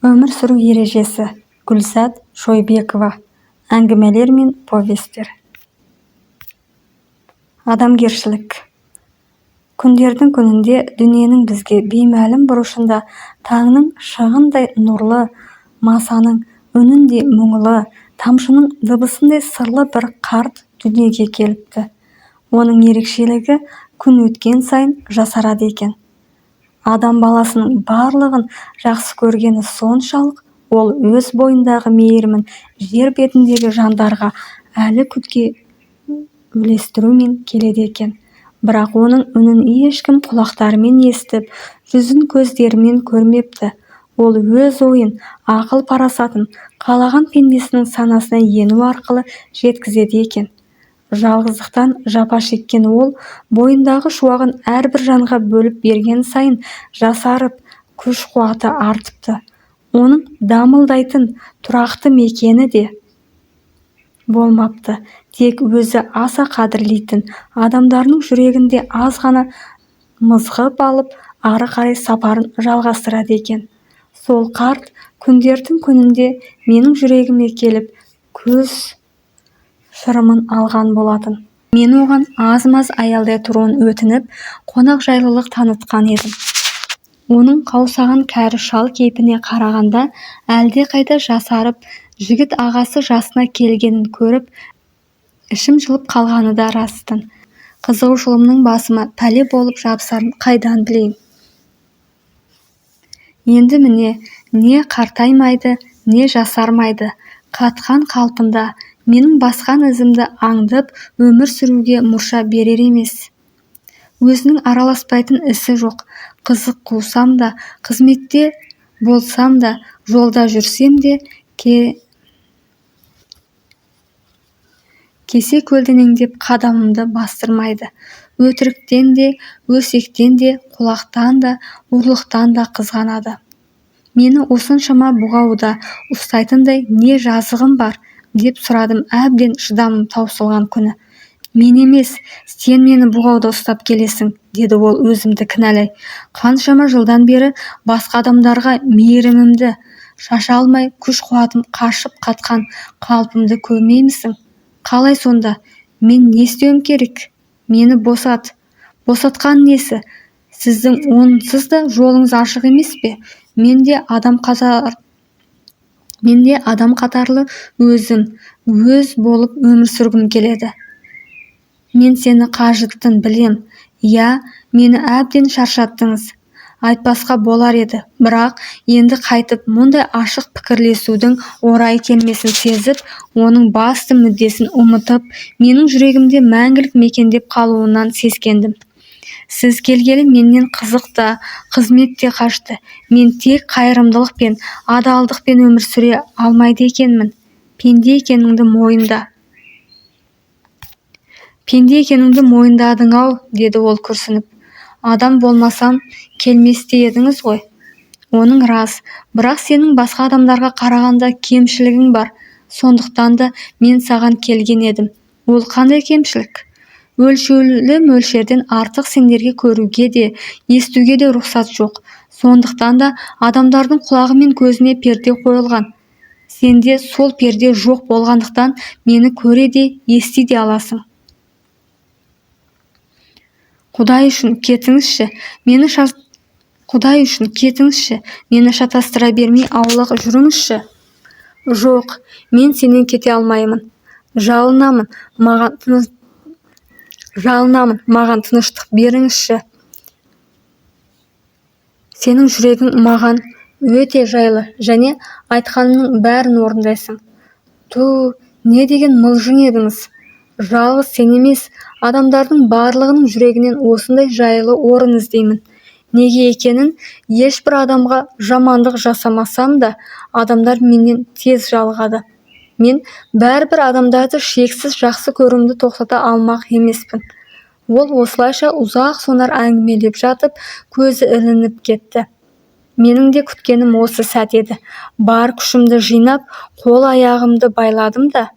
Өмір сүру ережесі. Гүлзат Шойбекова. Әңгімелер мен повестер. Адамгершілік. Күндердің күнінде дүниенің бізге беймәлім бұрышында таңның шығындай нұрлы, масаның үніндей мұңлы, тамшының дыбысындай сырлы бір қарт дүниеге келіпті. Оның ерекшелігі күн өткен сайын жасарады екен. Адам баласының барлығын жақсы көргені соншалық, ол өз бойындағы мейірімін жер бетіндегі жандарға әлі күнге үлестірумен келеді екен. Бірақ оның үнін ешкім құлақтарымен естіп, жүзін көздерімен көрмепті. Ол өз ойын, ақыл-парасатын қалаған пендесінің санасына ену арқылы жеткізеді екен. Жалғыздықтан жапа шеккен ол бойындағы шуағын әрбір жанға бөліп берген сайын жасарып, күш-қуаты артыпты. Оның дамылдайтын тұрақты мекені де болмапты. Тек өзі аса қадірлейтін адамдарының жүрегінде аз ғана мызғып алып, ары қарай сапарын жалғастырады екен. Сол қарт күндердің күнінде менің жүрегіме келіп, көз шырымын алған болатын. Мен оған аз-маз аялдай тұруын өтініп, қонақжайлылық танытқан едім. Оның қаусаған кәрі шал кейпіне қарағанда әлдеқайда жасарып, жігіт ағасы жасына келгенін көріп, ішім жылып қалғаны да рас-тын. Қызығушылығымның басыма пәле болып жабысарын қайдан білейін. Енді міне, не қартаймайды, не жасармайды, қатқан қалпында, менің басқан ізімді аңдып өмір сүруге мұрша берер емес. Өзінің араласпайтын ісі жоқ. Қызық қусам да, қызметте болсам да, жолда жүрсем де кесе көлденеңдеп қадамымды бастырмайды. Өтіріктен де, өсектен де, құлақтан да, ұрлықтан да қызғанады. Мені осыншама бұғауда ұстайтындай не жазығым бар, деп сұрадым әбден шыдамым таусылған күні. Мен емес, сен мені бұғауда ұстап келесің, деді ол өзімді кінәлай. Қаншама жылдан бері басқа адамдарға мейірімімді шаша алмай, күш-қуатым қашып қатқан қалпымды көрмеймісің? Қалай сонда? Мен не істеуім керек? Мені босат. Босатқан несі? Сіздің онсыз да жолыңыз ашық емес пе? Мен де адам мен де адам қатарлы өзім, өз болып өмір сүргім келеді. Мен сені қажыттым, білем. Иә, мені әбден шаршаттыңыз. Айтпасқа болар еді, бірақ енді қайтып мұндай ашық пікірлесудің орайы келмесін сезіп, оның басты мүддесін ұмытып, менің жүрегімде мәңгілік мекендеп қалуынан сескендім. Сіз келгелі менен қызық та, қызмет те қашты. Мен тек қайырымдылық пен адалдықпен өмір сүре алмайды екенмін. Пенде екеніңді мойында. Пенде екеніңді мойындадың-ау, деді ол күрсініп. Адам болмасам, келмес те едіңіз ғой. Оның рас, бірақ сенің басқа адамдарға қарағанда кемшілігің бар. Сондықтан да мен саған келген едім. Ол қандай кемшілік? Өлшеулі мөлшерден артық сендерге көруге де, естуге де рұқсат жоқ. Сондықтан да адамдардың құлағы мен көзіне перде қойылған. Сенде сол перде жоқ болғандықтан мені көре де, ести де аласың. Құдай үшін кетіңізші, мені Құдай үшін кетіңізші, мені шатастыра бермей аулақ жүріңізші. Жоқ, мен сенен кете алмаймын. Жалынамын, маған жалынамын, маған тыныштық беріңізші. Сенің жүрегің маған өте жайлы және айтқанымның бәрін орындайсың. Ту, не деген мылжың едіңіз? Жалғыз сен емес, адамдардың барлығының жүрегінен осындай жайлы орын іздеймін. Неге екенін ешбір адамға жамандық жасамасам да, адамдар менен тез жалығады. Мен бәрібір адамдарды шексіз жақсы көруімді тоқтата алмақ емеспін. Ол осылайша ұзақ сонар әңгімелеп жатып, көзі ілініп кетті. Менің де күткенім осы сәт еді. Бар күшімді жинап, қол-аяғымды байладым да,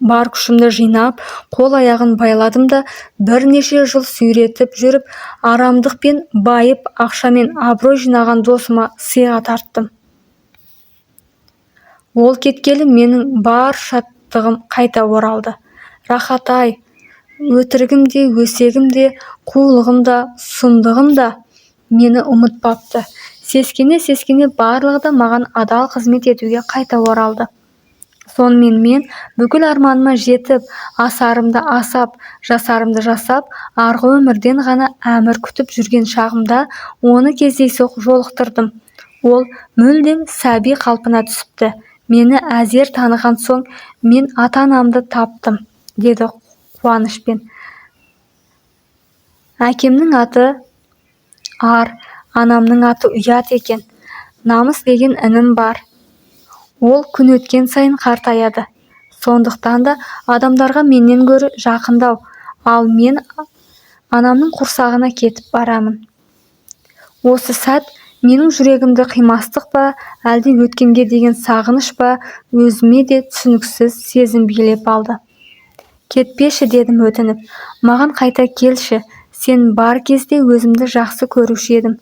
Бар күшімді жинап, қол-аяғын байладым да бірнеше жыл сүйретіп жүріп, арамдықпен байып, ақшамен абырой жинаған досыма сыйға тарттым. Ол кеткелі менің бар шаттығым қайта оралды. Рахат-ай, өтірігім де, өсегім де, қулығым да, сұмдығым да мені ұмытпапты. Сескене-сескене барлығы да маған адал қызмет етуге қайта оралды. Сонымен мен бүкіл арманыма жетіп, асарымды асап, жасарымды жасап, арғы өмірден ғана әмір күтіп жүрген шағымда оны кездейсоқ жолықтырдым. Ол мүлдем сәби қалпына түсіпті. Мені әзер таныған соң, мен ата-анамды таптым, деді қуанышпен. Әкемнің аты Ар, анамның аты Ұят екен. Намыс деген інім бар. Ол күн өткен сайын қартаяды. Сондықтан да адамдарға менен гөрі жақындау, ал мен анамның құрсағына кетіп барамын. Осы сәт менің жүрегімді қимастық па, әлде өткенге деген сағыныш па, өзіме де түсініксіз сезім билеп алды. Кетпеші, дедім өтініп. Маған қайта келші, сен бар кезде өзімді жақсы көруші едім.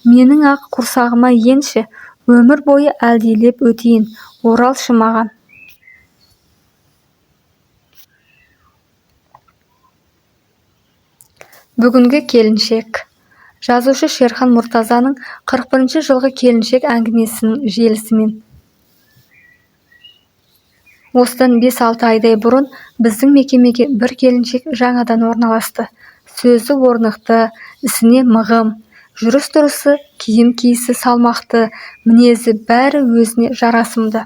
Менің ақ құрсағыма енші, өмір бойы әлдилеп өтейін, оралшы маған. Бүгінгі келіншек. Жазушы Шерхан Мұртазаның 41 жылғы келіншек әңгімесінің желісімен. Осыдан 5-6 айдай бұрын біздің мекемеге бір келіншек жаңадан орналасты. Сөзі орнықты, ісіне мығым, жүріс-тұрысы, киім киісі салмақты, мінезі бәрі өзіне жарасымды.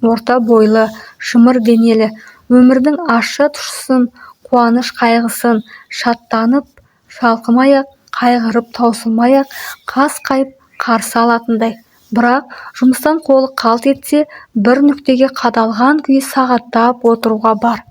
Орта бойлы, шымыр денелі, өмірдің ащы-тұщысын, қуаныш-қайғысын шаттанып, шалқымай-ақ, қайғырып таусылмай-ақ, қасқайып қарсы алатындай. Бірақ жұмыстан қолы қалт етсе, бір нүктеге қадалған күйі сағаттап отыруға бар.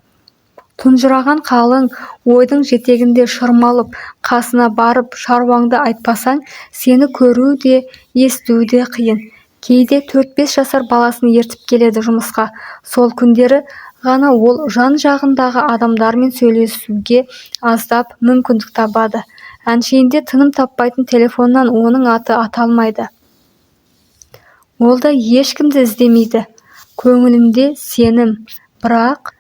Тұнжыраған қалың ойдың жетегінде шырмалып, қасына барып шаруаңды айтпасаң, сені көру де, есту де қиын. Кейде 4-5 жасар баласын ертіп келеді жұмысқа. Сол күндері ғана ол жан-жағындағы адамдармен сөйлесуге аздап мүмкіндік табады. Әншейінде тыным таппайтын телефоннан оның аты аталмайды. Ол да ешкімді іздемейді. Көңілінде сенім, бірақ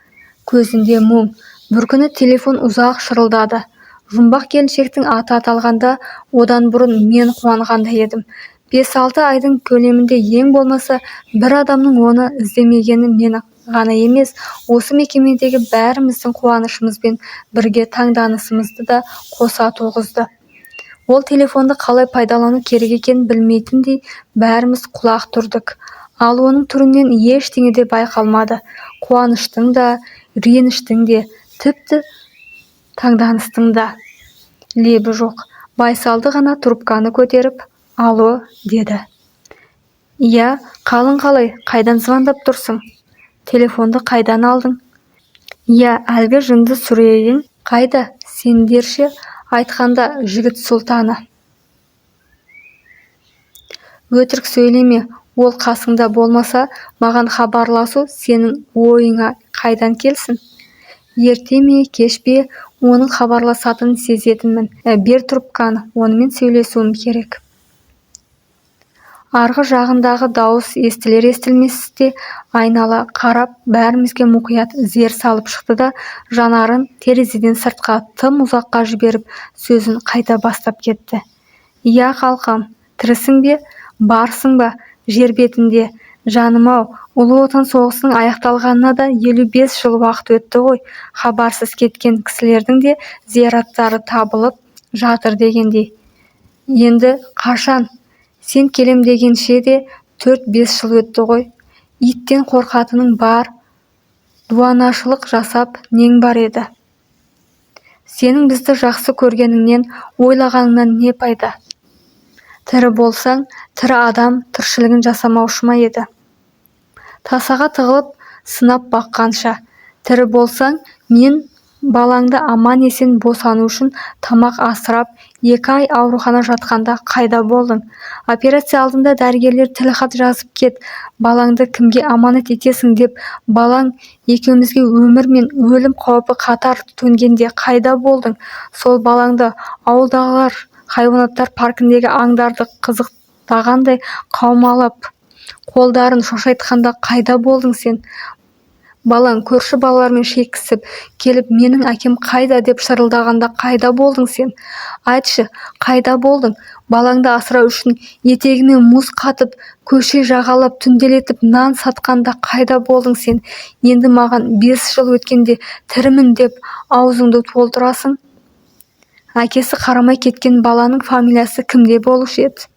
көзінде мұң. Бір күні телефон ұзақ шырылдады. Жұмбақ келіншектің аты аталғанда одан бұрын мен қуанғандай едім. 5-6 айдың көлемінде ең болмаса бір адамның оны іздемегені мені ғана емес, осы мекемедегі бәріміздің қуанышымызбен бірге таңданысымызды да қоса туғызды. Ол телефонды қалай пайдалану керек екенін білмейтіндей бәріміз құлақ түрдік. Ал оның түрінен ештеңе де байқалмады. Қуаныштың да, реніштің де, тіпті таңданыстың да лебі жоқ. Байсалды ғана трубканы көтеріп, «Алло», деді. «Иә, қалың қалай, қайдан звондап тұрсың? Телефонды қайдан алдың?» «Иә, әлгі жынды сүрейің қайда, сендерше айтқанда жігіт сұлтаны?» «Өтірік сөйлеме, ол қасыңда болмаса, маған хабарласу сенің ойыңа қайдан келсін?» Ерте ме, кеш пе, оның хабарласатынын сезетінмін. Бер трубканы, онымен сөйлесуім керек. Арғы жағындағы дауыс естілер-естілместе айнала қарап, бәрімізге мұқият зер салып шықты да, жанарын терезеден сыртқа тым ұзаққа жіберіп, сөзін қайта бастап кетті. «Иә, қалқам, тірісің бе, барсың ба жер бетінде? Жаным-ау, Ұлы Отан соғысының аяқталғанына да 55 жыл уақыт өтті ғой, хабарсыз кеткен кісілердің де зираттары табылып жатыр дегендей. Енді қашан? Сен келем дегенше де 4-5 жыл өтті ғой. Иттен қорқатының бар, дуанашылық жасап нең бар еді? Сенің бізді жақсы көргеніңнен, ойлағаныңнан не пайда? Тірі болсаң, тірі адам тіршілігін жасамаушы ма еді? Тасаға тығылып, сынап баққанша. Тірі болсаң, мен Балаңды аман-есен босану үшін тамақ асырап, 2 ай ауруханада жатқанда қайда болдың? Операция алдында дәрігерлер тілхат жазып кет, балаңды кімге аманат етесің деп балаң екеумізге өмір мен өлім қаупі қатар төнгенде қайда болдың? Сол балаңды ауылдағылар хайуанаттар паркіндегі аңдарды қызықтағандай қаумалап, қолдарын шошайтқанда қайда болдың сен? Балаң көрші балалармен шекісіп келіп менің әкем қайда деп шырылдағанда қайда болдың сен? Айтшы, қайда болдың? Балаңды асырау үшін етегіме мұз қатып, көше жағалап түнделетіп нан сатқанда қайда болдың сен? Енді маған 5 жыл өткенде тірімін деп аузыңды толтырасың? Әкесі қарамай кеткен баланың фамилиясы кімде болушы еді?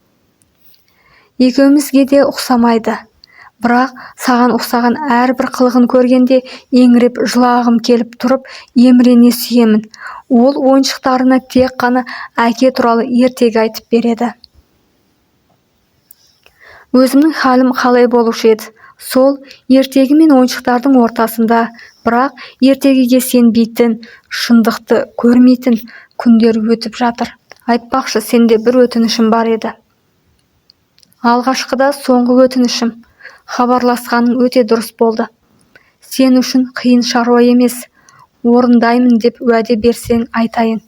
Екеумізге де ұқсамайды. Бірақ саған ұқсаған әрбір қылығын көргенде еңіреп жылағым келіп тұрып, емірене сүйемін. Ол ойыншықтарына тек қана әке туралы ертегі айтып береді. Өзімнің халім қалай болушы еді? Сол ертегі мен ойыншықтардың ортасында, бірақ ертегіге сенбейтін, шындықты көрмейтін күндер өтіп жатыр. Айтпақшы, сенде бір өтінішім бар еді. Алғашқы да соңғы өтінішім. Хабарласқаның өте дұрыс болды. Сен үшін қиын шаруа емес, орындаймын деп уәде берсең айтайын.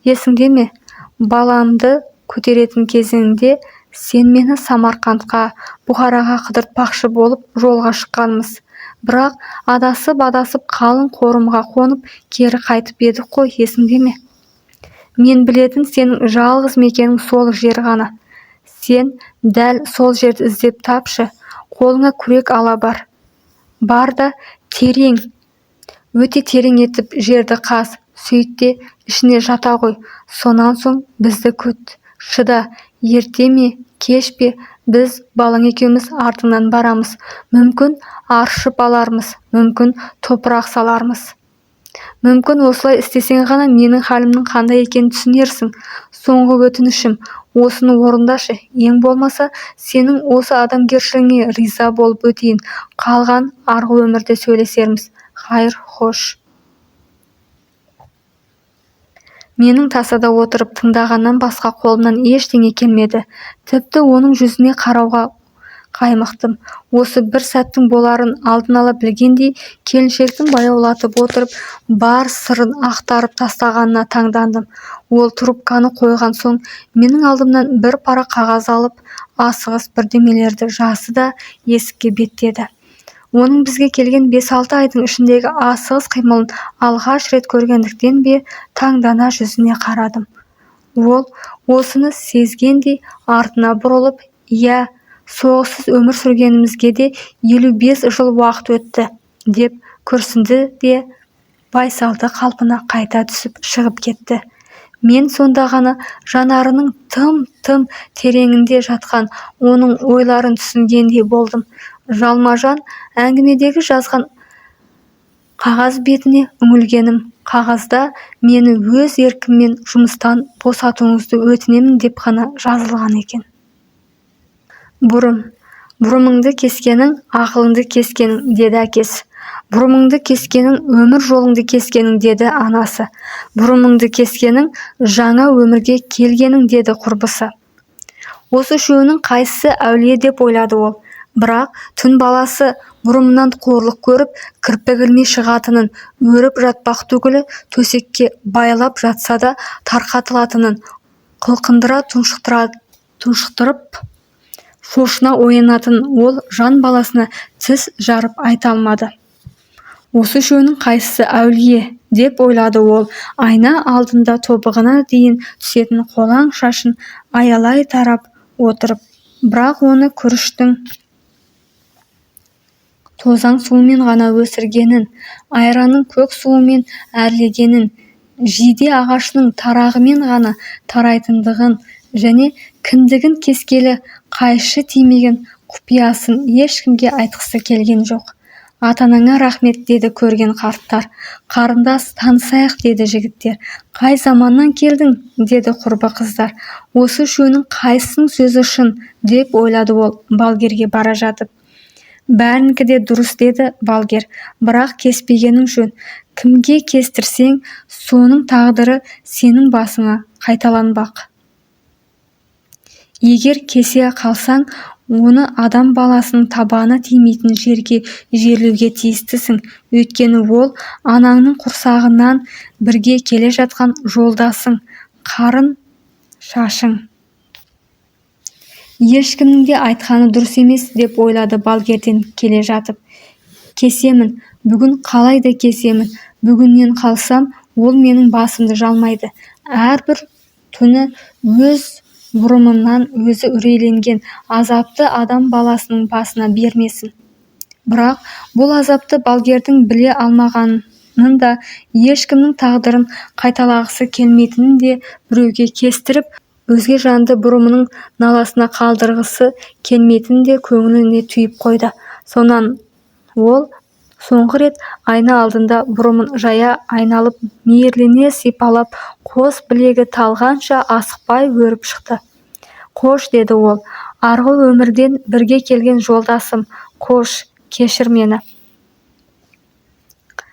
Есіңде ме, баламды көтеретін кезеңде сен мені Самарқантқа, Бұхараға қыдыртпақшы болып жолға шыққанбыз. Бірақ адасып-адасып қалың қорымға қонып, кері қайтып едік қой, есіңде ме? Мен білетін сенің жалғыз мекенің сол жер ғана. Сен дәл сол жерді іздеп тапшы, қолыңа күрек ала бар. Бар да терең, өте терең етіп жерді қаз, сөйт те ішіне жата ғой. Сонан соң бізді күт. Шыда, ерте ме, кеш пе, біз балаң екеуміз артыңнан барамыз. Мүмкін, аршып алармыз, мүмкін, топырақ салармыз. Мүмкін, осылай істесең ғана менің халімнің қандай екенін түсінерсің. Соңғы өтінішім, осыны орындашы, ең болмаса сенің осы адамгершілігіңе риза болып өтейін. Қалған арғы өмірде сөйлесерміз. Хайыр, хош. Менің тасада отырып тыңдағаннан басқа қолымнан ештеңе келмеді. Тіпті оның жүзіне қарауға қаймықтым. Осы бір сәттің боларын алдын ала білгендей, келіншектің баяулатып отырып, бар сырын ақтарып тастағанына таңдандым. Ол трубканы қойған соң менің алдымнан бір парақ қағаз алып, асығыс бірдемелерді жазды да есікке беттеді. Оның бізге келген 5-6 айдың ішіндегі асығыс қимылын алғаш рет көргендіктен бе, таңдана жүзіне қарадым. Ол осыны сезгендей артына бұрылып, «Иә, соғыссыз өмір сүргенімізге де 55 жыл уақыт өтті», деп күрсінді де байсалды қалпына қайта түсіп шығып кетті. Мен сонда ғана жанарының тым-тым тереңінде жатқан оның ойларын түсінгендей болдым. Жалма-жан әңгімедегі жазған қағаз бетіне үңілгенім, қағазда мені өз еркіммен жұмыстан босатуыңызды өтінемін деп қана жазылған екен. Бұрым, бұрымыңды кескенің, ақылыңды кескенің, деді әкесі. Бұрымыңды кескенің, өмір жолыңды кескенің, деді анасы. Бұрымыңды кескенің, жаңа өмірге келгенің, деді құрбысы. Осы үшеуінің қайсысы әулие деп ойлады ол. Бірақ түн баласы бұрымынан қорлық көріп, кірпік ілмей шығатынын, өріп жатпақ түгілі төсекке байлап жатса да тарқатылатынын, қылқындыра тұншықтырып шошына оянатынын ол жан баласына тіс жарып айта алмады. Осы үшеуінің қайсысы әулие деп ойлады ол айна алдында тобығына дейін түсетін қолаң шашын аялай тарап отырып. Бірақ оны күріштің тозаң суымен ғана өсіргенін, айранның көк суымен әрлегенін, жиде ағашының тарағымен ғана тарайтындығын және кіндігін кескелі қайшы тимеген құпиясын ешкімге айтқысы келген жоқ. Ата-анаңа рахмет, деді көрген қарттар. Қарындас, танысайық, деді жігіттер. Қай заманнан келдің, деді құрбы қыздар. Осы үшеуінің қайсысының сөзі шын, деп ойлады ол балгерге бара жатып. Бәрінікі де дұрыс, деді балгер. Бірақ кеспегенің жөн. Кімге кестірсең, соның тағдыры сенің басыңа қайталанбақ. Егер кесе қалсаң, оны адам баласының табаны тимейтін жерге жерлеуге тиістісің. Өйткені ол анаңның құрсағынан бірге келе жатқан жолдасың, қарын шашың. Ешкімнің де айтқаны дұрыс емес деп ойлады балгерден келе жатып. Кесемін, бүгін қалай да кесемін. Бүгіннен қалсам, ол менің басымды жалмайды. Әрбір түні өз бұрымынан өзі үрейленген азапты адам баласының басына бермесін. Бірақ бұл азапты балгердің біле алмағанын да, ешкімнің тағдырын қайталағысы келмейтінін де, біреуге кестіріп, өзге жанды бұрымының наласына қалдырғысы келмейтінін де көңіліне түйіп қойды. Сонан ол соңғы рет айна алдында бұрымын жая айналып мейірлене сипалап, қос білегі талғанша асықпай өріп шықты. "Қош, – деді ол, – арғы өмірден бірге келген жолдасым, қош, кешір мені".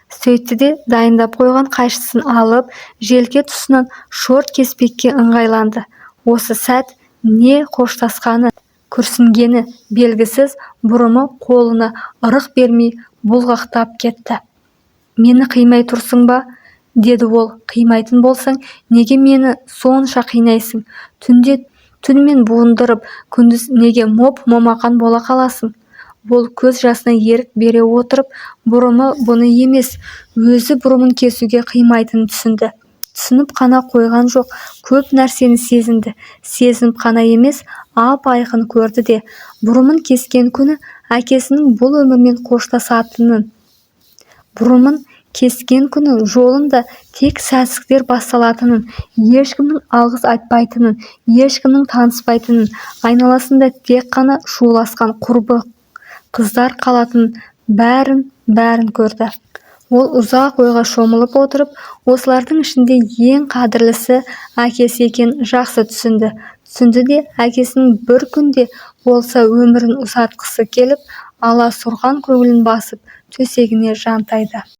Сөйтті де дайындап қойған қайшысын алып, желке тұсынан шорт кеспекке ыңғайланды. Осы сәт не қоштасқаны, күрсінгені белгісіз бұрымы қолына ырық бермей бұлғақтап кетті. "Мені қимай тұрсың ба? – деді ол. – Қимайтын болсаң, неге мені сонша қинайсың? Түнде түнімен буындырып, күндіз неге моп-момақан бола қаласың?" Ол көз жасына ерік бере отырып, бұрымы бұны емес, өзі бұрымын кесуге қимайтынын түсінді. Түсініп қана қойған жоқ, көп нәрсені сезінді. Сезініп қана емес, ап-айқын көрді де. Бұрымын кескен күні әкесінің бұл өмірмен қоштасатынын, бұрымын кескен күні жолында тек сәтсіздіктер басталатынын, ешкімнің алғыс айтпайтынын, ешкімнің таныспайтынын, айналасында тек қана шуласқан құрбы қыздар қалатынын, бәрін-бәрін көрді. Ол ұзақ ойға шомылып отырып, осылардың ішінде ең қадірлісі әкесі екенін жақсы түсінді. Түсінді де, әкесінің бір күн де болса өмірін ұзартқысы келіп, аласұрған көңілін басып, төсегіне жантайды.